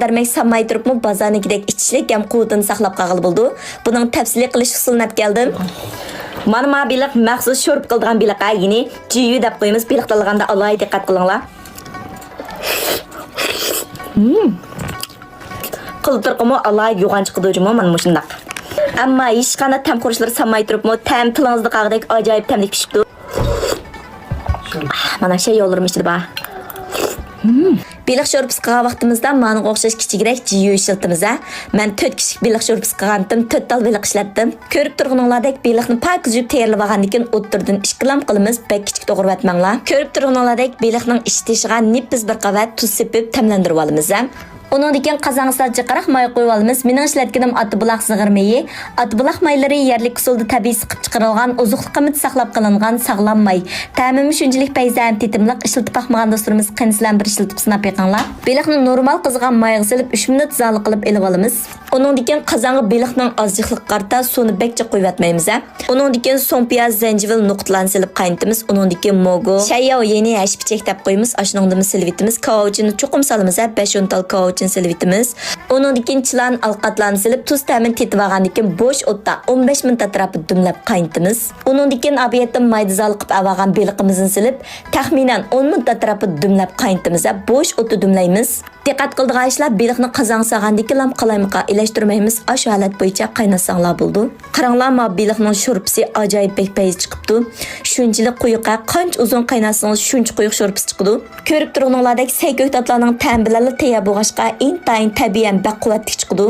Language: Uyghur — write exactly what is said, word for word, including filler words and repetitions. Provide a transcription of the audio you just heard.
دەرمەك سالماي تۇرۇپمۇ بازارنىڭكىدەك ئىچىشلىك ھەم قۇۋۋىتىنى ساقلاپ قالغىلى بولىدۇ. بۇنىڭ تەپسىلىي قىلىش ئۇسۇلىنى ئەپ كەلدىم. مانا ما بېلىق مەخسۇس شورپا قىلىدىغان بېلىق ھە، يەنى جىيۈ دەپ قويىمىز. بېلىق تاللىغاندا ئالاھىدە دىققەت قىلىڭلار. مم. قىلتىرىقىمۇ ئالاھىدە يوغان چىقىدۇ جۇمۇ، مانا مۇشۇنداق. ئەمما ھېچقانداق تەم خۇرۇچلىرى سالماي تۇرۇپمۇ، تەم تىلىڭىزدا قالغۇدەك ئاجايىپ تەملىك پىشىپتۇ. مانا شەي يوللىرىمۇ ئىچىدە بار. مم. بېلىق شورپىسى قىلغان ۋاقتىمىزدا مانىڭغا ئوخشاش كىچىكرەك جىيۈ ئىشلىتىمىز ھە. مەن تۆت كىشىلىك بېلىق شورپىسى قىلغانتىم، تۆت تال بېلىق ئىشلەتتىم. كۆرۈپ تۇرغىنىڭلاردەك بېلىقنى پاكىز يۇيۇپ تەييارلىۋالغاندىن كېيىن ئوتتۇرىدىن ئىككى لام قىلىمىز، بەك كىچىك توغرىۋەتمەڭلار. كۆرۈپ تۇرغىنىڭلاردەك بېلىقنىڭ ئىچى تېشىغا نېپىز بىر قەۋەت تۇز سېپىپ تەملەندۈرۈۋالىمىز ھە. ئۇنىڭدىن كېيىن قازانغا سەل جىقراق ماي قويۇۋالىمىز. مېنىڭ ئىشلەتكىنىم ئاتىبۇلاق زىغىر مېيى. ئاتىبۇلاق مايلىرى يەرلىك ئۇسۇلدا تەبىئىي سىقىپ چىقىرىلغان، ئوزۇقلۇق قىممىتى ساقلاپ قېلىنغان ساغلام ماي. تەمىمۇ شۇنچىلىك پەيزى ھەم تېتىملىق، ئىشلىتىپ باقمىغان دوستلىرىمىز قېنى سىلەرمۇ بىر ئىشلىتىپ سىناپ بېقىڭلار. بېلىقنى نورمال قىزىغان مايغا سېلىپ ئۈچ مىنۇت زالى قىلىپ ئېلىۋالىمىز. ئۇنىڭدىن كېيىن قازانغا بېلىقنىڭ ئازلىقىغا قارىتا سۇنى بەك جىق قۇيۇۋەتمەيمىز ھە. ئۇنىڭدىن كېيىن سوڭ پىياز، زەنجىۋىل نوقۇتلارنى سېلىپ قاينىتىمىز. ئۇنىڭدىن كېيىن موگو، شەيياۋ يېنى ھەشپىچەك دەپ قويىمىز. ئاشۇنىڭدىنمۇ سېلىۋېتىمىز. كاۋاۋىچىنى چوقۇم سالىمىز ھە، بەش ئون تال كاۋاۋىچىنى سېلىۋېتىمىز. ئۇنىڭدىن كېيىن چىلان ئالقاتلارنى سېلىپ، تۇز تەمىنى تېتىۋالغاندىن كېيىن بوش ئوتتا ئون بەش مىنۇت ئەتراپىدا دۈملەپ قاينىتىمىز. ئۇنىڭدىن كېيىن ئاۋىيەتتە مايدا زالى قىلىپ ئەۋالغان بېلىقىمىزنى سېلىپ، تەخمىنەن ئون مىنۇت ئەتراپىدا دۈملەپ قاينىتىمىز ھە، بوش ئوتتا دۈملەيمىز. دىققەت قىلىدىغان ئىشلار، بېلىقنى قازانغا سالغاندىن كېيىنلا قالايمىقان ئىلەشتۈرمەيمىز، ئاشۇ ھالەت بويىچە قايناتساڭلار بولىدۇ. قاراڭلار، ما بېلىقنىڭ شورپىسى ئاجايىپ بەك پەيزى چىقىپتۇ. شۇنچىلىك قويۇق ھە، قانچە ئۇزۇن قايناتسىڭىز شۇنچە قويۇق شورپىسى چىقىدۇ. كۆرۈپ تۇرغىنىڭلاردەك سەي كۆكتاتلارنىڭ تەمى بىلەنلا تەييار بولغاچقا ئىنتايىن تەبىئىي ھەم بەك قۇۋۋەتلىك چىقىدۇ.